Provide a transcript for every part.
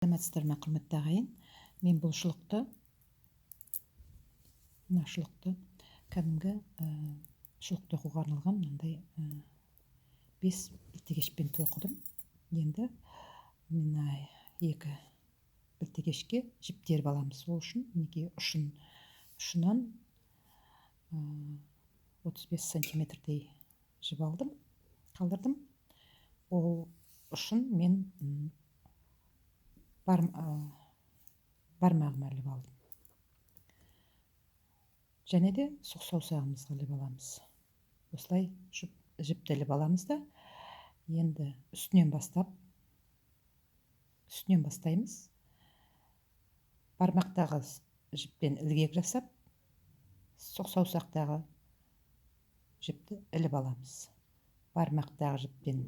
Саламатсыздар ма, құрметті ағайын? Мен бұл шұлықты, мына шұлықты кәдімгі шұлық тоқуға арналған мынандай 5 білтегешпен тоқыдым. Енді мына 2 білтегешке жіп теріп аламыз. Ол үшін мінекей ұшынан 35 сантиметрдей жіп алдым, қалдырдым. Ол ұшын мен бармағыма іліп алдым. Және де сұқ саусағымызға іліп аламыз. Осылай жіпті іліп аламыз да, енді үстінен бастаймыз. Бармақтағы жіппен ілгек жасап, сұқ саусақтағы жіпті іліп аламыз. Бармақтағы жіппен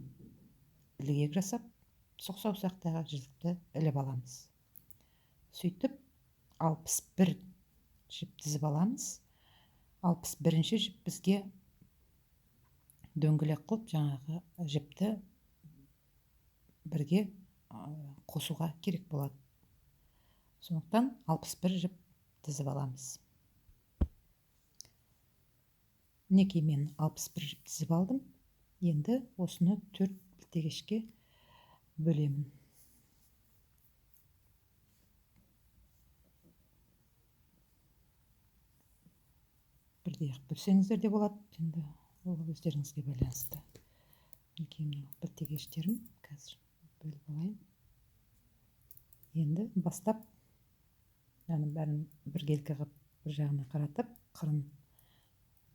ілгек жасап, сұқ саусақтағы жіпті іліп аламыз. Сөйтіп 61 жіп тізіп аламыз. 61-ші жіп бізге дөңгелек қылып жаңағы жіпті бірге қосуға керек болады. Сондықтан 61 жіп тізіп аламыз. Мінекей мен 61 жіп тізіп алдым. Енді осыны 4 білтегешке бөлемін. Бірдей ақ бөлсеңіздер де болады, енді ол өздеріңізге байланысты. Мінекей мынау білтегештерім, қазір бөліп алайын. Енді бастап, яғни бәрін біркелкі қылып бір жағына қаратып, қырын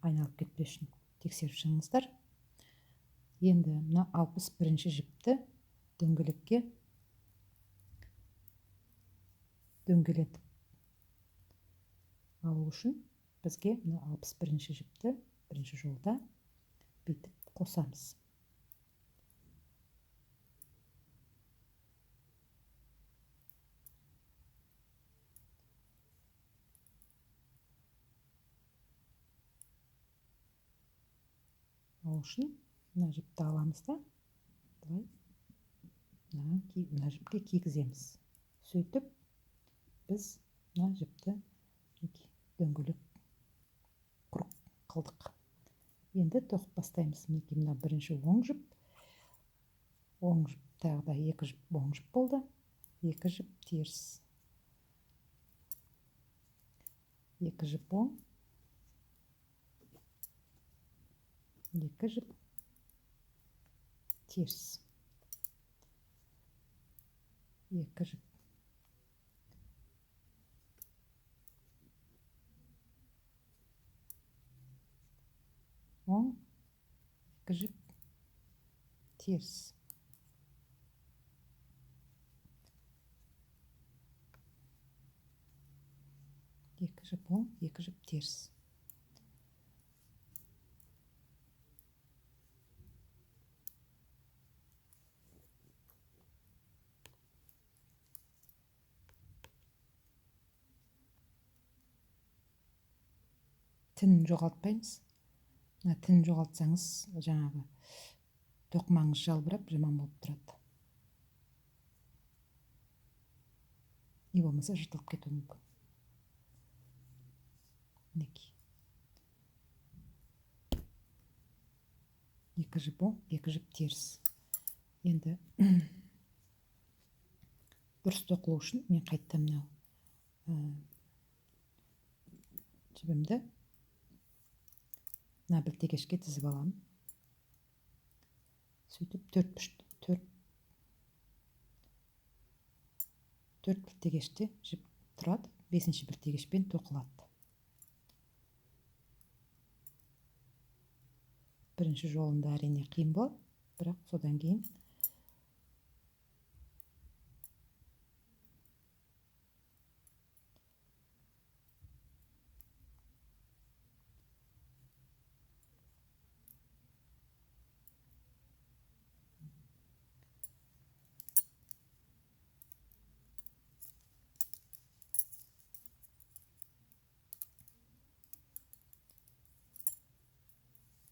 айналып кетпес үшін тексеріп шығыңыздар. Енді мына 61-ші жіпті дөңгелекке дөңгелетіп алу үшін бізге мына 61-ші жіпті бірінші жолда бүйтіп қосамыз. Ол үшін мына жіпті аламыз да, былай мына жіпке кигіземіз. Сөйтіп біз мына жіпті дөңгелек құрық қылдық. Енді тоқып бастаймыз. Мінекей мына бірінші оң жіп, оң жіп, тағы да 2 жіп оң жіп болды, 2 жіп теріс, 2 жіп оң, 2 жіп теріс, 2 жіп оң, 2 жіп теріс. 2 жіп оң, 2 жіп теріс. Тінін жоғалтпаймыз. Мына тінін жоғалтсаңыз, жаңағы тоқымаңыз жалбырап, жаман болып тұрады. Не болмаса жыртылып кетуі мүмкін. Мінекей. 2 жіп оң, 2 жіп теріс. Енді дұрыс тоқылу үшін мен қайтадан мынау жібімді мына білтегешке тізіп аламын. Сөйтіп төрт білтегеште жіп тұрады, 5-ші білтегешпен тоқылады. Бірінші жолында әрине қиын болады, бірақ содан кейін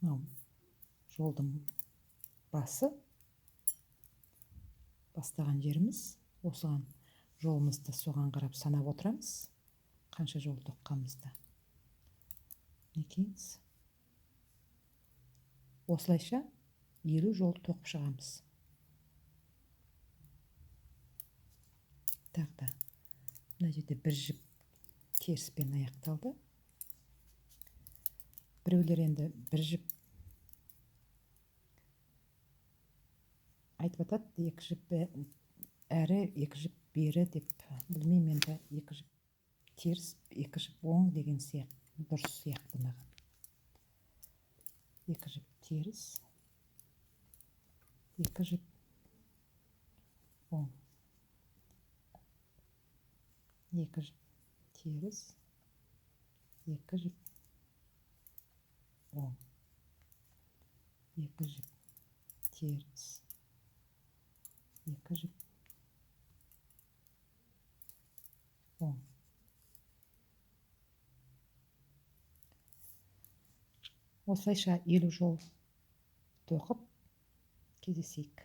мынау жолдың басы, бастаған жеріміз, осыған Жолымызды соған қарап санап отырамыз, қанша жол тоққанымызды. Мінекейіңіз. Осылайша 50 жол тоқып шығамыз. Тағы да мына жерде бір жіп теріспен аяқталды. Біреулер енді бір жіп айтып атады, екі жіп әрі, екі жіп бері деп. Білмеймін енді, екі жіп теріс, екі жіп оң деген сияқты дұрыс сияқты маған. Екі жіп теріс, екі жіп оң, екі жіп теріс, екі жіп оң, екі жіп теріс, екі жіп оң. Осылайша 50 жол тоқып кездесейік.